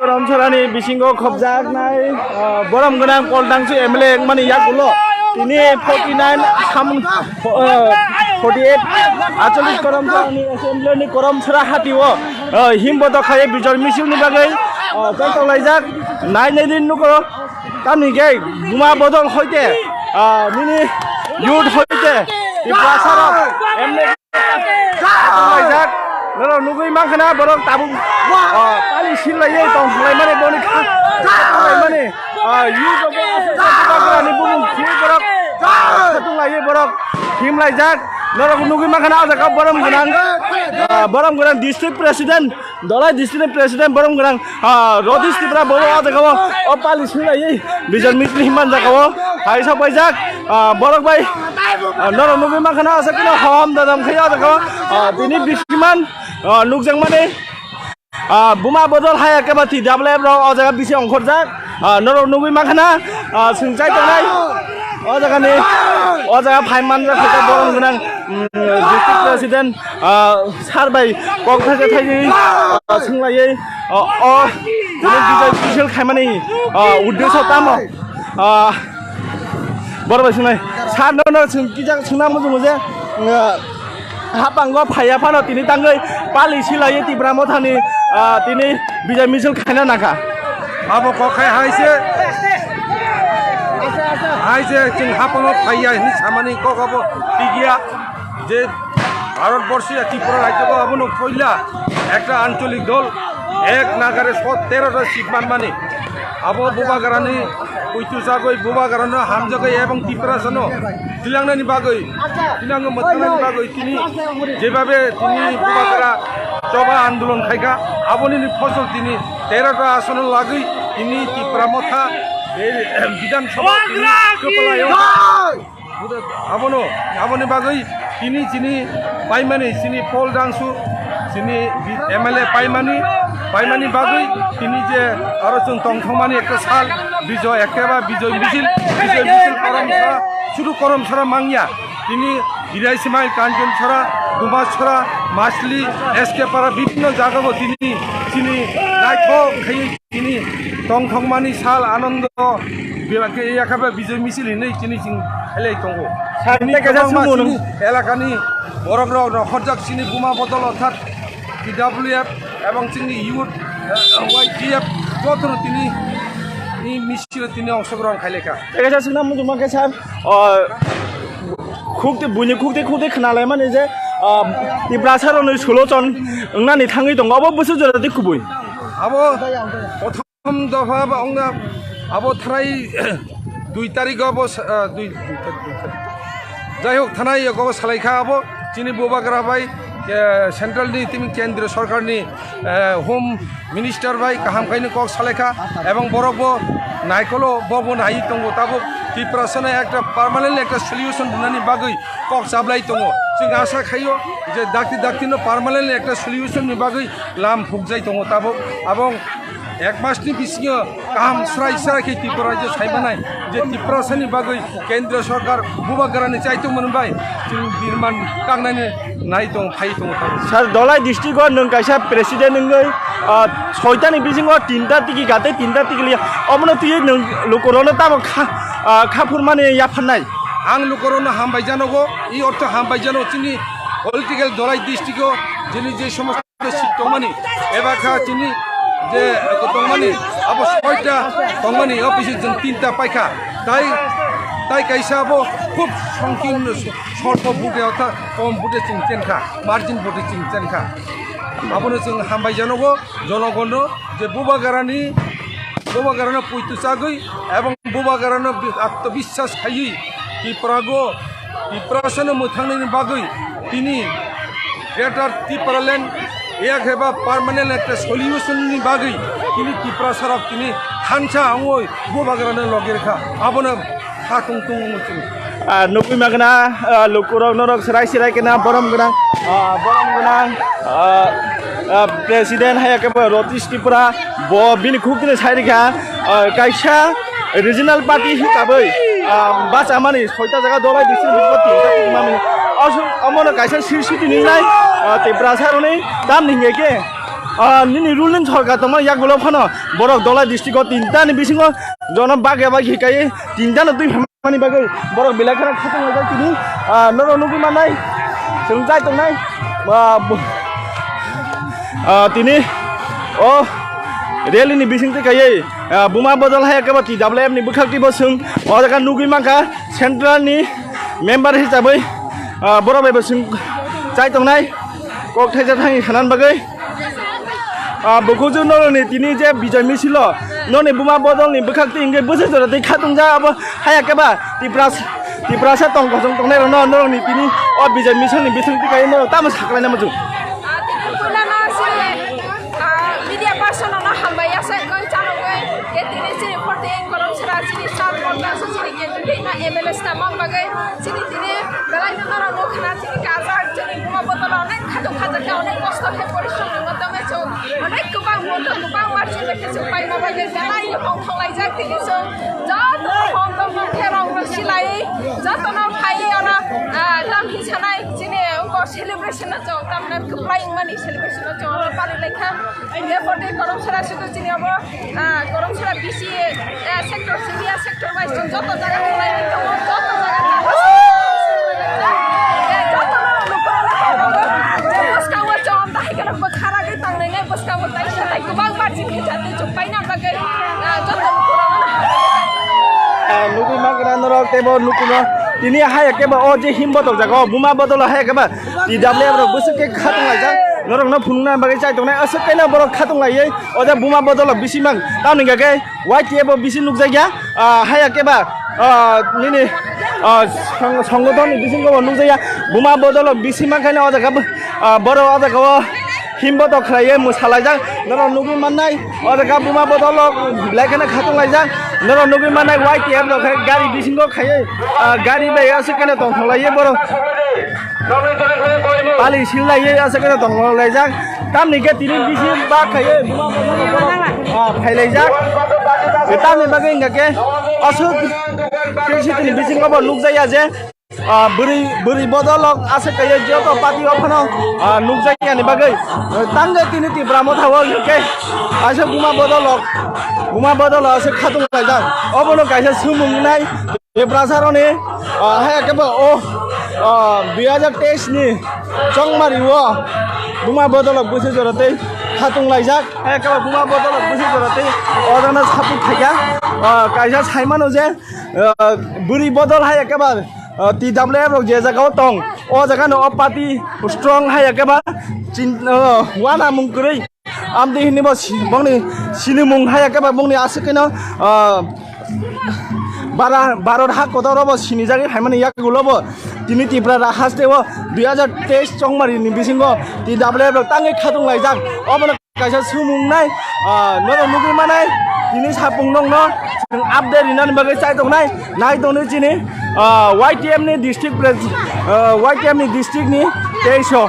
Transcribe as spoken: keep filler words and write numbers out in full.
Koromsarani bisingo khobjaknai, ah, borom gwnang Koltangsu M L A wngmani yagulo tini forty nine samung, ah, forty eight acholish Koromsarani assembly ni Koromsara hatio, ah, himbodo khaye bijor misil ni bagwi, ah, tongtong laijak. Nai nai din nugo tamni ge buma bodol hoite, ah, nini youth hoite Tiprasarok M L A Laijak, norok nugwi mankha na borok tabuk, ah, pali sillaiywi tong laimani boni kha, laimani, ah, youth of Bubagrani bumung khwi borok, ah, khatung laiwi borok him laijak, norok nugwi mankha na o jaga borom gwnang, ah, borom gwnang district president, Dolai district ni president borom gwnang, ah, Rodish Tripura bo o jaga o, o pali sillaiywi bijor misil himman jaga o, hai sok paijak, ah, borok bai, ah, norok nugwi mankha na aswk no hom dadam khai o jaga o, ah, tini bisiman, ah, nukjakmani, ah, buma bodol hai ekeba T W F rok o jaga bisi ongkhorjak, ah, norok nugwi mankha na, ah, swng chai tongnai o jaga ni, o jaga phai manjak khaijak borom gwnang, mm, district president, ah, sir bai kok thaisa thaiswi, ah, swnglaiywi, ah, o tini bijai kisil khaimani, ah, uddesho tamo? Ah, borok bai swngnai. Sir no no swng kisa swngna muchungo je, ah, hapango phaiya phano tini tangwi pali silaiywi Tipra Mothani, ah, tini bijai misil khaina nangkha. Abo kok khai hai se, hai se chwng hapango phaiya hinwi samani kok abo tigya. Je Bharatborshi ya Tripura rajyo abono poila ekta ancholik dol, ek nagare sot tero ta seat manmani. Abo Bubagrani puitu jagoi, Bubagrano hamjagoi ebong Tiprasano tilangnani bagoi, tilango mwthangnani bagoi tini jebabe tini Bubagra choba andolon khaika, aboni ni phosol tini tero ta asono lagoi tini Tipra Motha, eh, Bidhan Sabha tini kwpalaio. Abono, aboni bagwi tini chini paimani, chini Paul Dangsu, chini M L A paimani, paimani bagwi tini je aro chwng tongthokmani ekta sal, Bijoy, ekeba Bijoy Misil, Bijoy Misil Koromsara, sudu Koromsara mangya, tini Birai Simail, Kanchonsara, Dumasara, Masli, S K Para, bibhinno jagao tini chini naithok khaiwi Chini tongthokmani sal Anando Biyakhe Yakhabe Bijoy Misil hinwi chini ching khailai tongo. Sir, chini tei kaisa kwbangma sumung chini elakani borok rok rohorjak chini buma bodol orthat T W F ebong chini youth, eh, Y T F jotono tini ni misil tini ongsogrong khailai kha. Tei kaisa sungna muchungma khe sir, o, khukti, buini khukti khukti khnalaimani je, ah, Tiprasa rokni solution wngnani thangwi tongo, obo bwswk jora twi kubui. Abo prothom dopha ba wngna abo thanai dui tarikh abo sa-, ah, dui, dui tarikh, dui tarikh. Jai hok, thanai abo salaikha abo chini Bubagra bai, eh, central ni tini kendriya sorkar ni, eh, home Minister bai kaham khaino kok salaikha, ebong borok bo naikolo, bo bo nai tongo tabuk Tiprasano ekta permanent ekta solution rwnani bagwi kok chablai tongo. Chwng asa khaio je dakti dakti no permanent ekta solution ni bagwi lam phukjai tongo tabuk. Abong ek mas ni bisingo kaham srai srai khe Tripura rajyo saimanai je Tiprasani bagwi Kendra Sorkar Bubagrani chaitokmani bai chwng birman kangnani nai tong, phai tongo tabuk. Sir, Dholai district o nwng kaisa president wngwi, ah, soitani bisingo tinta tiki gate tinta tiki liya. Omono twiwi nwng lukurokno tamo kha, ah, khaphurmani yapharnai? Ang lukurokno hambai janogo, i ortho hambai janogo chini political Dholai district o chini je somosto seat tongmani, eba kha chini je tongmani, abo soita tongmani, o bisi chwng tinta paikha. Tai, tai kaisa abo khub songkirno, solpo vote, orthat kom vote chwng chenkha, margin vote chwng chenkha. Abono chwng hambai janogo jonogonno je Bubagrani, Bubagrano poito chagwi ebong Bubagrano bi-, atmobiswas khaiwi Tiprago Tiprasano mwthangnani bagwi tini Greater Tipraland yak eba permanent ekta solution ni bagwi tini Tiprasarok tini thansa wngwi Bubagrano logi rwkha. Abono kha tong tong wngwi chwng. Ah, nugwi magna, ah, lukurok norok serai serai kena borom gwnang, ah, borom gwnang, ah, ah, president hai khe bo Ratish Tripura, bo bini khuk tini sai rikha, ah, kaisa regional party hisabai, ah, bachamani soita jaga Dholai district ni bisingo tinta tiki mani. Aswk omono kaisa sir siti ningnai, ah, Tiprasa roni tam ninge khe. ah, nini ruling sorkar tongma yagulo phano borok Dholai district o tinta ni bisingo jono bagya bagya hikai tinta no twi phaimani bagwi borok belai kheno khatung laijak tini, ah, norok nugwi mannai chwng chai tongnai, ah, bu-, ah, tini o rally ni bising twi kaiwi, ah, buma bodol hai kebo T W F ni bwkhak twi bo chwng o jaga nugwi mankha central ni member hisabwi, ah, borok bai bo chwng chai tongnai. Kok thaisa thani sanan bagwi. Ah, bukuju norokni tini je Bijoy Misilo, noni buma bodolni bwkhak twi hwnkhe bwswk jora twi khatungjak abo haya keba Tipras-, Tiprasa tong kosong tongnai rokno norokni tini o Bijoy Misilni bising twi kaiwi norok tamo saklaina muchung. Ah, tini puilano se, ah, media person rokno hambai ya se koi chanogwi, ke tini chini forty eight Koromsora chini sir Koromsora chini candidate no M L A swnamna bagwi chini tini belai no norok nukha na chini kajak chini buma bodol onek khatung khajakya onek kosto khe porishrom ni maddhome chwng onek kwbang bodol kwbang marching bai khe chwng paina bagwi belai no tongthok laijak tini chwng joto no hom tong tong khe rong rok silai joto no phai ono, ah, tam hi sanai chini ungko celebration no chwng tam kwplai wngmani celebration no chwng oro pari lai kha. Therefore, tei Koromsora sudu chini abo, ah, Koromsora B C, eh, sector, senior sector wise chwng joto jaga thanglai tongo, joto jaga thanglai tongo. Eh, joto no lukurok no tongo. Bwskango chwng tahai kheno bwkha ragwi tanglainai bwskango taisa tai kwbang marching khe jatwi chwng paina bagwi, ah, joto lukurok no. Ah, nugwi mankha norok teibo nukuno tini haya kebo o je himbo tokjago buma bodolo haya keba T W F rok bwswk khe khatung laijak, norokno phunukna bagwi chai tongnai, aswk kaino borok khatung laiwi o jaga buma bodolo bisi mang. Tamoni hwnkhe Y T F bo bisi nukjakya, ah, haya keba, ah, nini, ah, song-, songothonni bisingo bo nukjakya, buma bodolo bisi mang khaino o jaga, ah, borok o jaga o himbo tok khlaiwi mwsa laijak, norok nugwi mannai. O jaga buma bodol rok belai kheno khatung laijak. Norok nugwi mannai Y T F rok khe gari bisingo khaiwi, ah, gari bai aswk kheno tongthok laiwi borok pali sil laiwi aswk kheno tongthok laijak. Tamni khe tini bisi bak khaiwi buma bodol rok borok, ah, phai laijak. Tamni bagwi hwnkha khe aswk tini bisingo bo nukjakya je Ah, bwrwi, bwrwi bodolok aswk kaiya joto party o phano, ah, nukjakya ni bagwi. Tangwi tini Tipra Motha o hwnkhe kaisa buma bodolok, buma bodolok aswk khatung laijak. Obono kaisa swngmung wngnai Tiprasa rokni, ah, haya khe bo o, ah, dui hajar teis ni chongmari o buma bodolok bwswk jora tei khatung laijak. Haya khe bo buma bodolok bwswk jora tei o jana support khaikha. Ah, kaisa saimano je, ah, bwrwi bodol haya khe ba ah, T W F rok je jaga o tong, o jaga no o party strong hai ya khe ba chin-, ah, wana mung kwrwi. Amtwi hwnwi bo si-, bongni sinimung hai ya khe ba bongni aswk khe no, ah, bara-, Bharat ha kotor o bo sinijagwi phaimani yagulo bo tini Tipra haste o dui hajar teis chongmari ni bisingo T W F rok tangwi khatung laijak. Obono Kaisa sumung nai, ah, norok nugwi manai, tini sapung nokno chwng update rinani bagwi chai tongnai, nai tongni chini, ah, Y T F ni district pres-, ah, Y T F ni district ni teiso.